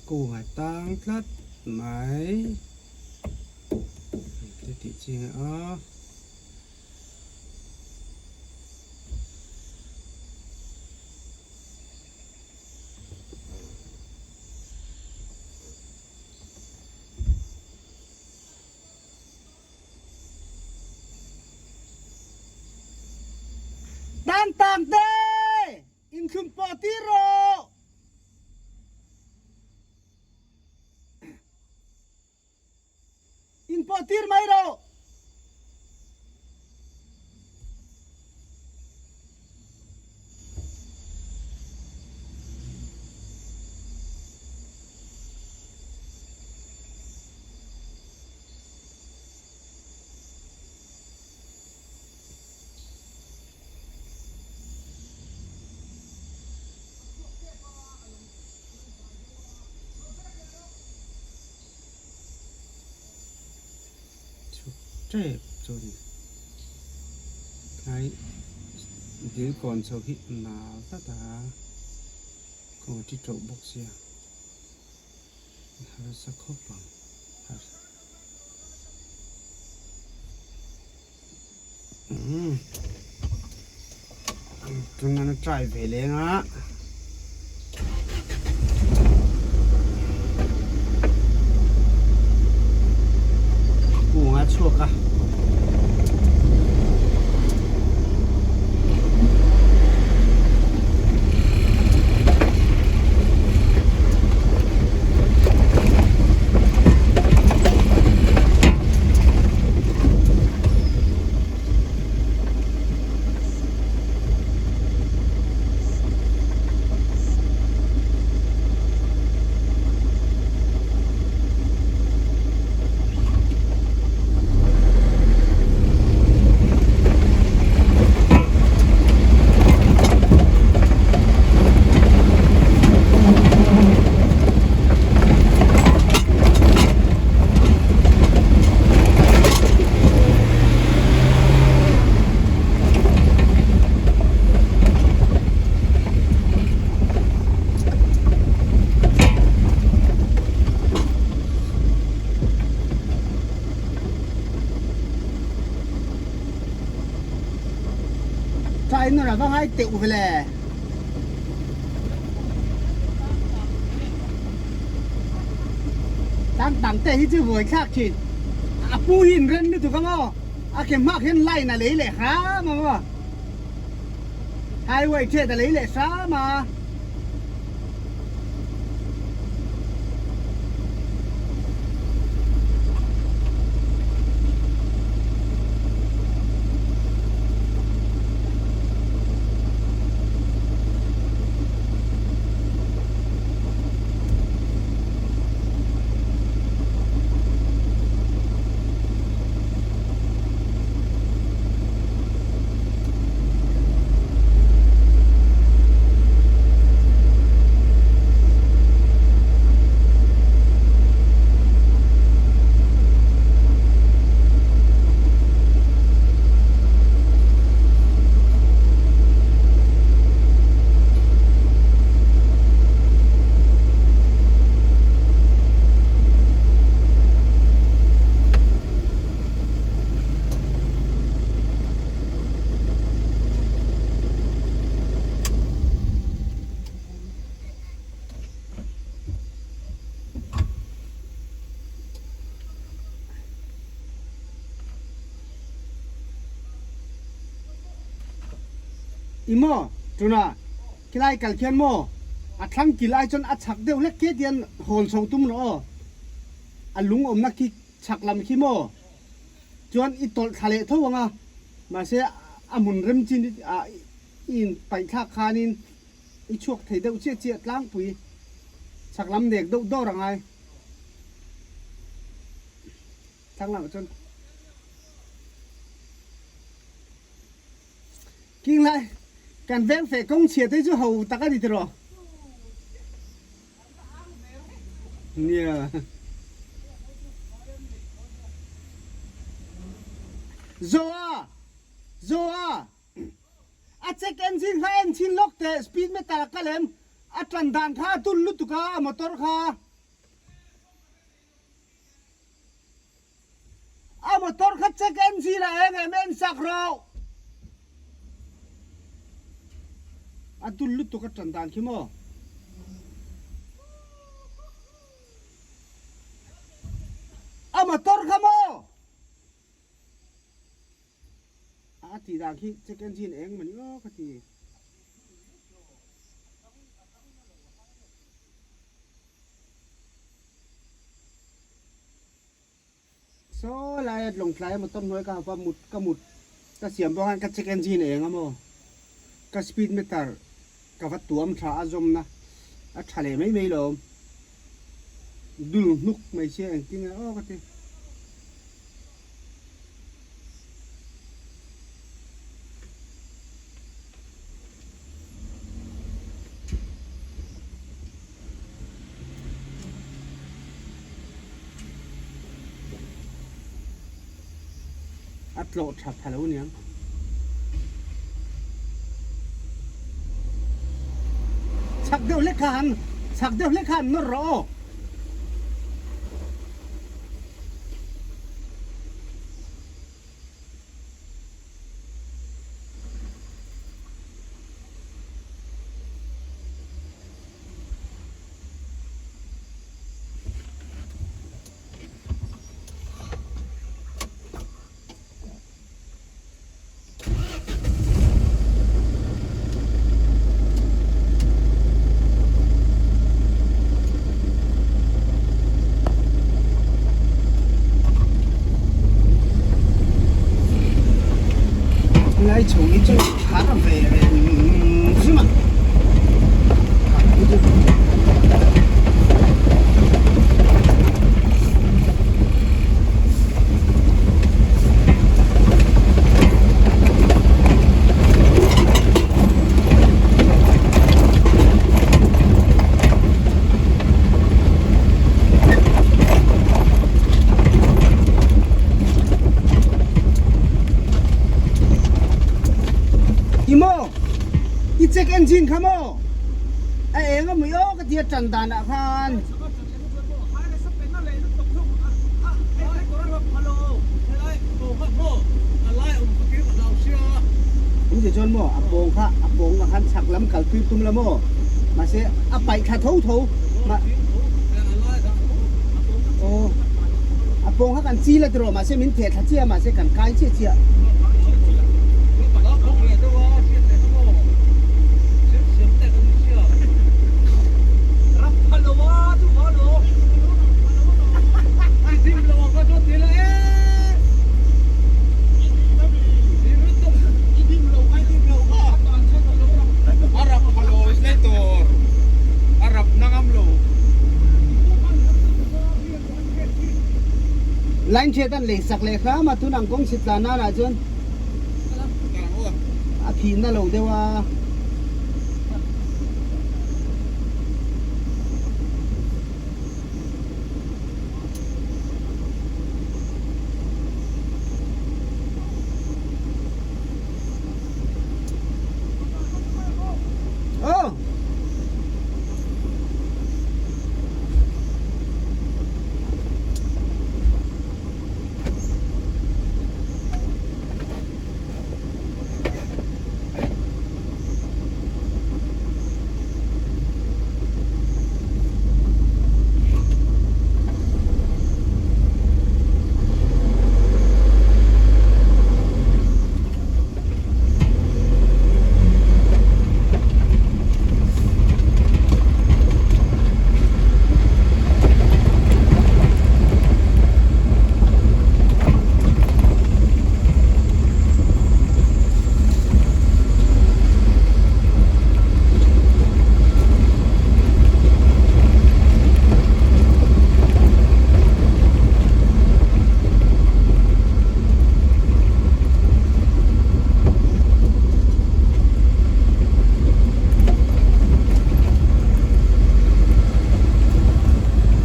Kung a tang tlat mai. Engti tih chi nge aw. Tan tang te! Inthlum pawh tir rawh! In pawh tir mai rawh! Chhuk tep chu a ni. Tlai dil kawn chho hi a nal tlat a, kawng a ti tawh bawk sia, a harsa khawp ang. Tuna na try ve leng a. Kung a chhuak a. Try na va ngai teuh vele. Tang tang te hi chu buai thlak thin. A pu hi in ren lutuk ang aw. A ke hmak hian line a lei leh hram ang aw. Highway chet a lei leh hram a. I maw tuna khilai kal khian maw a thlang kil ai chuan a chhak deuh hlek khi tian hawn chho tum rawh aw a lung awmna khi chhak lam khi maw chuan i tawlh thla leh tho ang a mahse a hmun rem chin ah i in paih thlak khanin i chhuak thei deuh chiah chiah tlangpui chhak lam nek deuh dawr a ngai thlang lamah chuan King lai kan veng feh kawng chhia te chu ho tak a ni tiraw? Nia. Zoa! Zoa! A check engine kha en chhin lawk teh speed meter a kal em? A tan dan kha a tul lutuk a a motor kha. motor kha check engine ah eng em en sak rawh. A dul lutuk a tan dan khi maw. A motor kha maw. A tih dan khi check engine eng mani aw ka ti. Saw lai a lawngtlai a motor hnuai ka haupa mut ka mut ka siam pawh khan ka check engine eng a maw ka speed meter ka va tuam tha a zawmna a tha leh mai mai lo dul hnuk mai sia engtin nge aw ka ti. A tlawh tha pha lo niang. Chak deuh hlek kha han chak deuh hlek kha han nawr rawh aw. Lai chho hi chu har ve reng hrim a. I maw? I check engine kha maw? A eng a mui aw ka tia tan dan ah khan. In ti chuan maw a pawng kha a pawng ah khan chhak lam kal tui tum la maw mahse a paih thla tho tho aw a pawng kha kan chi la tiraw mahse min theh thla chiah mahse kan kai chiah chiah. Line ṭhiat an lei sak leh hram a, tun ang kawng chhit tlan nan ah chuan a phih na lo deuh a.